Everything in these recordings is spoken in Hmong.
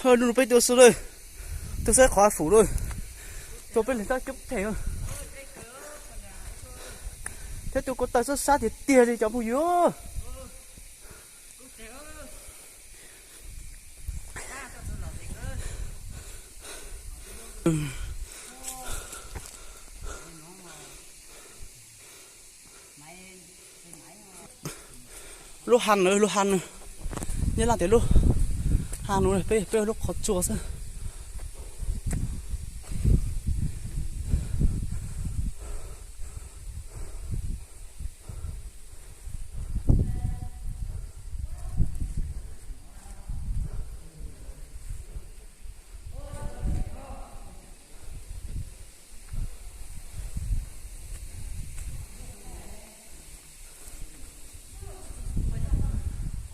Hnub no peb tuaj xwb lawm, tuaj saib qhov av fum lawm, tuaj peb leeg tab coob theem, thiab tuaj ko taw sab sab tiag tiag li cov phooj ywg. Lub ha no, lub ha no, Nyab Laj tias lub ha no, peb peb lub qhov tsua xwb.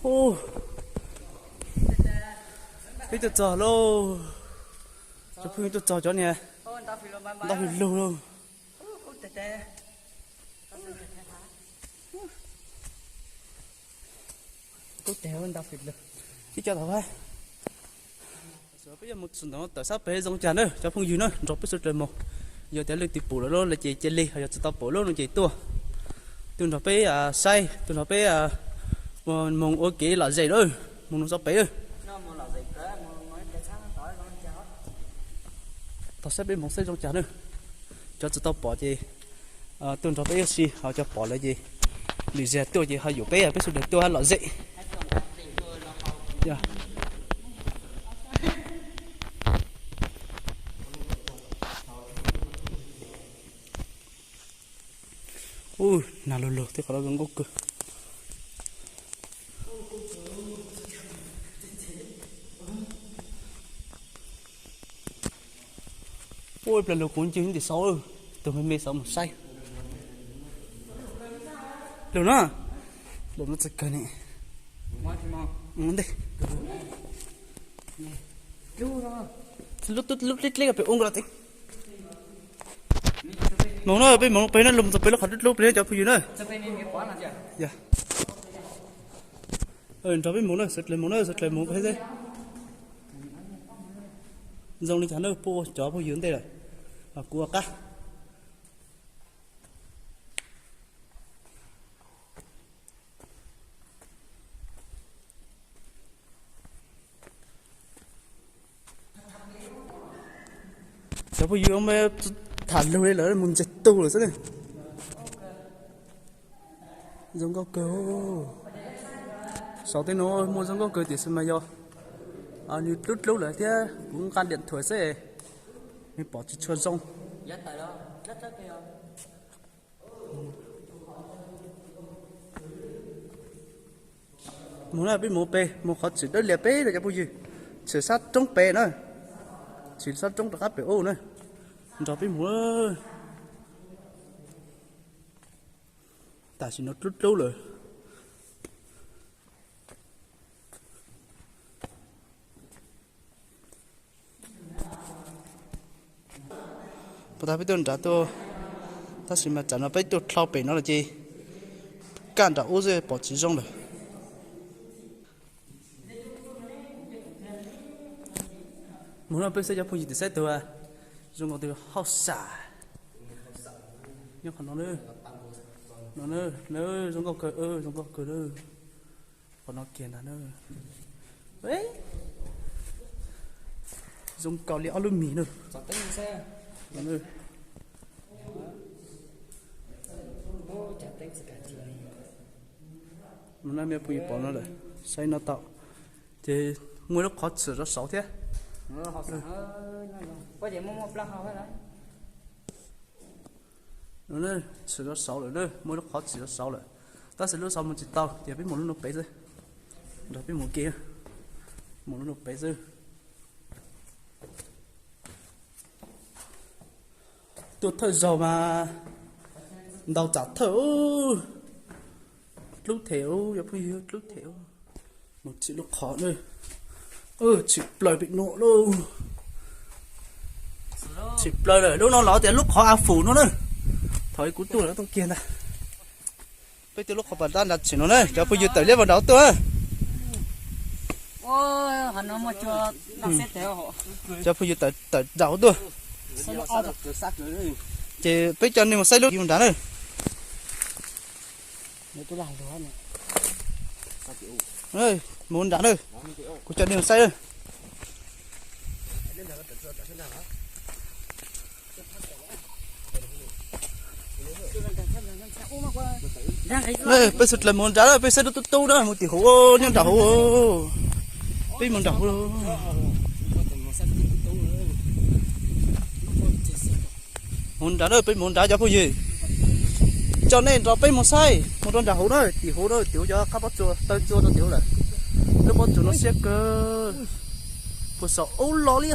Ub, peb tuaj txog lauj. Cov phooj ywg, tuaj txog cov niag ntau hws lug lauj. Ib co tom peb, peb yuav mus txog ntawm no tawm sab pem zoo cas na cov phooj ywg na, nrog peb sawv dlawg mus. Yog tias leej twg pum lawm lauj ces cia li, ho yog tsis tau pum lauj no ces tuaj, tuaj nrog peb saib, tuaj nrog peb mus ua kev lom zem lawm, mus no txog pem. Tau saib peb mus saib zoo cas na. Cov tsis tau pom ces tuaj nrog peb ua si, ho cov pom lawm ces lwm zaus tuaj ces ho yuam peb, peb sawv daws tuaj lom zem. Ub, nag lug lug thiab, qhov no zoo nkauj kawg. Ub, ib pliag lug kuv ncig tim saud, tus me me saud mus saib. Lug na, lug no txawj kawg ne. Ntej, lub tub lub dleb dleb pem ub nkaus los tsev. Mus na, peb mus pem na, lug txog pem lub qhov dub dlub pem na cov phooj ywg na. Nrog peb mus na, sawv dlawg mus na, sawv dlawg mus pem xwb. Zoo li cas na, puab ua cov phooj ywg ntej lawm, kuv ua qab. Cov phooj ywg, tham lug li lawm mus ntseg tug lawm xwb. Zoo nkauj kawg. Saum tej no muaj zoo nkauj kawg tiam sis mas yog nws dlub dlub lawm thiab kuv nqa diam thuam xwb, nws pom tsis tshua zoo. Mus na, peb mus pem, mus qhov tshwm dawb lias pem na cov phooj ywg, tshwm sab roob pem na, tshwm sab roob rov qab pem ub na, nrog peb mus. Tam sim no dlub dlub lawm. Puas tas peb tuaj nram tuaj, tab sis mas tsam no peb tuaj dlhau pem no lawm ces kaj nram ub xwb pom tsis zoo lawm. Mus no peb saib cov phooj ywg tim saib tus zoo nkaus tus hauj sam. Nyob qhov no, no, zoo nkauj kawg, zoo nkauj kawg. Qhov no kiag ntag na. Zoo nkaus li ob lub mis na. Mus na, me phooj ywg pom no lawm, saib no tau. Ces muaj lub qhov tshwm rov saud thiab. Tshwm rov saud lawm, muaj lub qhov tshwm rov saud lawm. Tab sis lub saud mus tsis tau ces peb mus lub no pem xwb. Nrog peb mus ke, mus lub no pem xwb. Tuaj thawj zaug mas ntaus tsam thawj. Dlub them, yog phooj ywg, dlub them. Mus tshwm lub qhov na. Tshwm plaws pem no lauj. Tshwm plaws lawm, lub no los tias lub qhov av fum no na. Thaum kuv tuaj lawm tuaj kiag ntag. Peb tuaj lub qhov pas dab nrad tshwm no na, cov phooj ywg tawm liab vas nraud tuaj. Cov phooj ywg tawm nram hauv tuaj, ces peb coj nej mus saib lub mus nrad na. Mus nrad na, kuv coj nej mus saib na. Peb xub dlawg mus nrad, peb saib lub tub tub na mus tim hauv, nyob nram hauv. Peb mus nram hauv. Mus nrad na, peb mus nrad cov phooj ywg. Coj nej nrog peb mus saib, mus rau nram hauv na, tim hauv na, tim hauv cov qab pob tsuas taw txua rau tim hauv lawm. Lub pob tsuas no siab kawg, puag saum ub los li.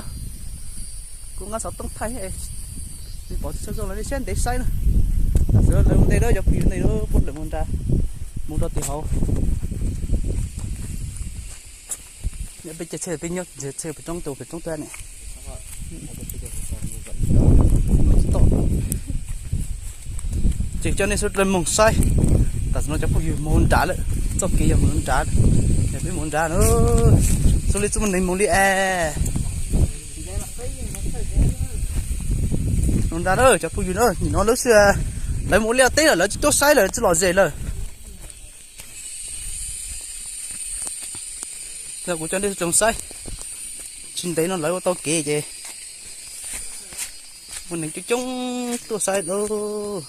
Kuv nqa xov tooj thaij, nej pom tsis tshua zoo los nej siab ntev saib na. Tam sim no lawv ua ntej na, cov phooj ywg, nej puab lawm mus nrad, mus rau tim hauv. Peb caij tsheb peb nyob ntsia tsheb pem roob tus pem roob tuaj ne. Ces coj nej sawv daws mus saib, tam sim no cov phooj ywg mus nrad lawm, txoj kev yog mus nrad, peb mus nrad na. Xub li txuj mus neeg mus li es. Mus nrad na cov phooj ywg na, nim no lub sij hawm lawv mus ua liaj teb lawm, lawv tsis tuaj saib lawm, tsis lom zem lawm. Yog kuv coj nej sawv daws saib, tsis ntev no lawv ua tau kev ces muaj neeg coob coob tuaj saib lauj.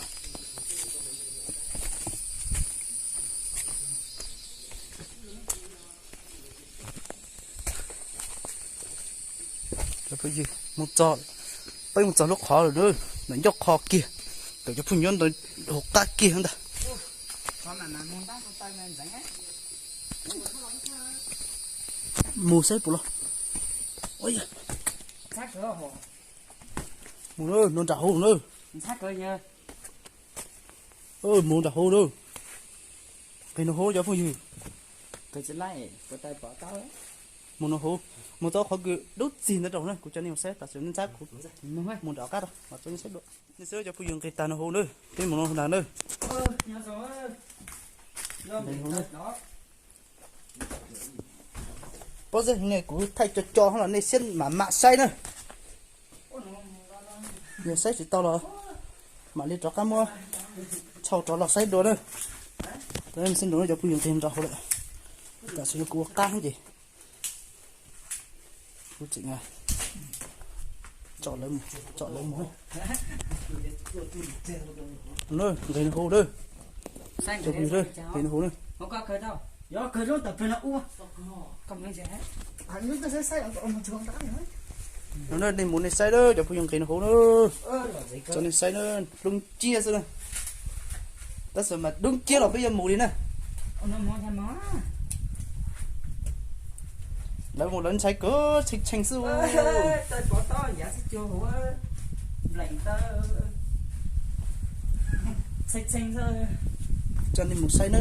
Mus txog, peb mus txog lub qhov lawm, ntawm ncauj qhov kiag, ntawm cov phooj ywg nyob ntawd hauv qab kiag ntag. Mus saib puas los. Mus na, no nram hauv na. Mus nram hauv na. Nqis no hauv cov phooj ywg. Mus no hauv, mus tau qhov kws dub txig ntawd rau na, kuv coj nej mus saib, tam sim no ntxab kuv mus nram qab rau mas tso nej saib dua. Nej saib cov phooj ywg, nqis tag no hauv na, peb mus no ntag na. Pob zeb ne kuv thaij co co los nej siab mam mam saib na. Yog saib tsis tau los mam li rov qab muab tshau rov los saib dua na. Saib nrau cov phooj ywg nqis nrau hauv lawm. Tam sim no kuv ua qab ces kuv tseem tsom lawv mus, tsom lawv mus. Nqis no hauv na, cov phooj ywg, nqis no hauv na. No nej mus nej saib na, cov phooj ywg, nqis no hauv na. Tso nej saib na, dub nciab xwb na. Tab sis mas dub nciab los peb yuav mus li na. Lawv mus lawv ntshai kawg, tshee tshee xwb. Coj nej mus saib na.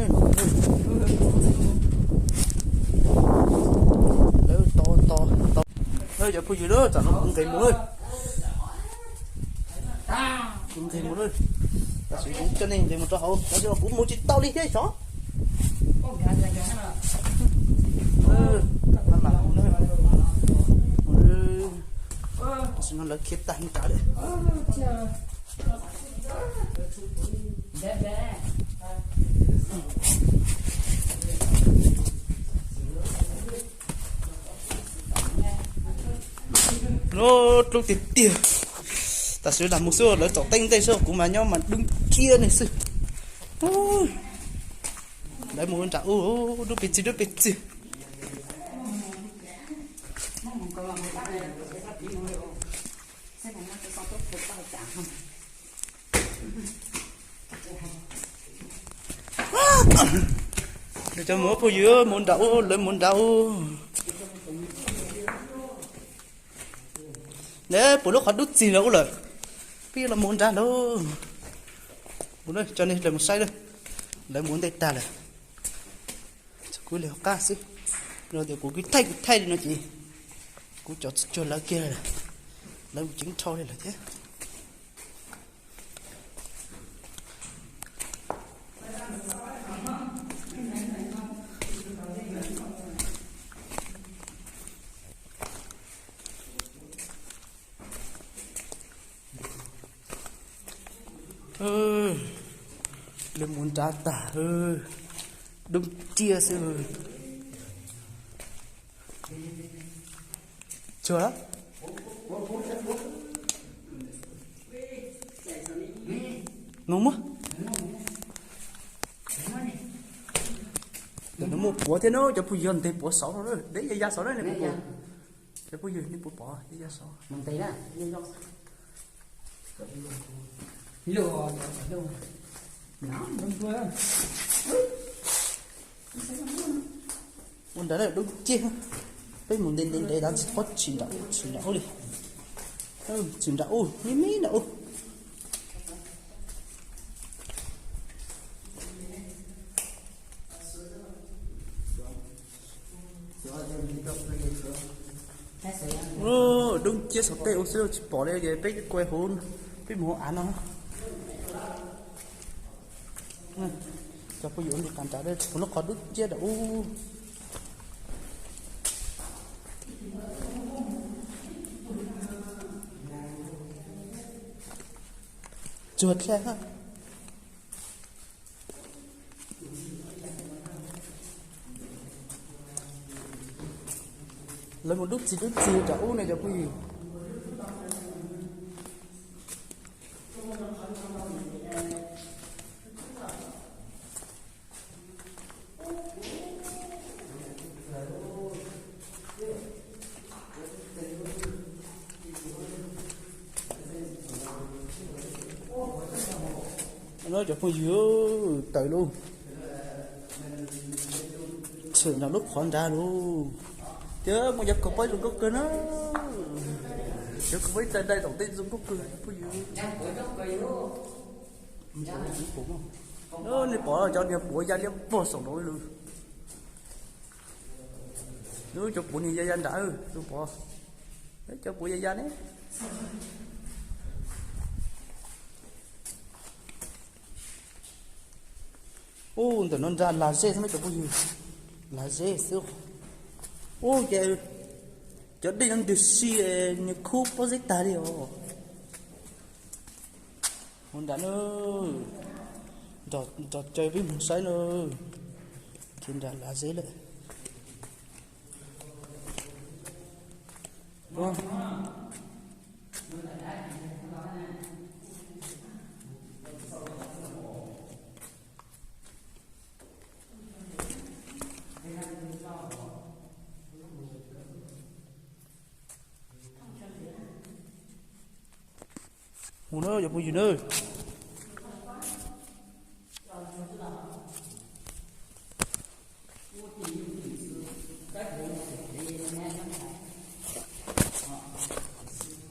Lawv tos tos tos. Cov phooj ywg, tam sim no kuv nqis mus na. Kuv nqis mus na. Tam sim kuv coj nej nqis mus rau hauv, tab sis mas kuv mus tsis tau li thiab xyov. Tam sim no lawv khiav tag nrad lawm. Lub dub tiag tiag. Tam sim lam mus xwb, lawv tsom teeb ntej xwb, kuv mas nyob mas dub nciab ne xwb. Lawv mus nram ub, dub pes txig dub pes txig. Cov mus phooj ywg, mus nram ub, lawv mus nram ub. Ne puas lub qhov dub txig lawm ub lawm. Peb los mus nrad lauj. Mus na, coj nej mus saib na. Lawv mus ntej tag lawm. Kuv li hauv qab xwb. Yog tias kuv kwv thaij kwv thaij li no ces kuv cov tsis cuag lawv kiag lawm. Lawv mus ceev dhau li lawm thiab. Lawv mus nrad tag, dub nciab xwb. Tsuag, no muab. Ntawm no muaj puav thiab na cov phooj ywg, ntes puav saud no, deb ya ya saud na, cov phooj ywg nej puas pom ya ya saud. Ua nrad dub nciab, peb mus ntev ntev ntev tas tsis paub tshim nram ub tshim nram ub li. Tshim nram ub me me nram ub. Dub nciab saum tej ub xwb tsis pom li, ces peb kuj huv, peb mus hauv av no. Cov phooj ywg, ua li qas nrad, lub qhov dub nciab nram ub. Tsuag thiab. Lawv mus dub txig dub txig nram ub ne cov phooj ywg. No cov phooj ywg, tawm lauj, tshwm nram lub qhov nrad lauj. Tias muaj cov khaub pob zoo nkauj kawg na, cov khaub pob dai dai tom tej zoo nkauj kawg phooj ywg. Nej pom cov niag puav ya liab vog saum no lawm. Lub cov puav niag ya ya nrad, tus pom cov puav ya ya ne. Ub, ntawm no nrad lag zeb xwb cov phooj ywg, lag zeb xwb. Ub, ces cov dej no ntws si, niag khub pob zeb tag li os. Mus nrad na, nrog caw peb mus saib na, ces nrad lag zeb lawm. Mus na cov phooj ywg na.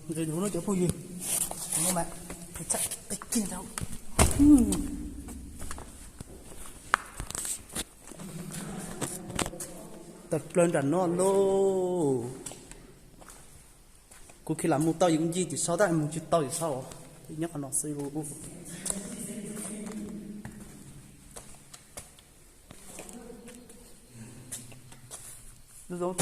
Nqis dua no cov phooj ywg, mas txhaj qe kiag ntag. Tawm plaws nram no lauj. Kuv khi lam mus tau ces kuv nce tim sau, tab mus tsis tau tim sau, nyob qhov no xwb. Lub zoo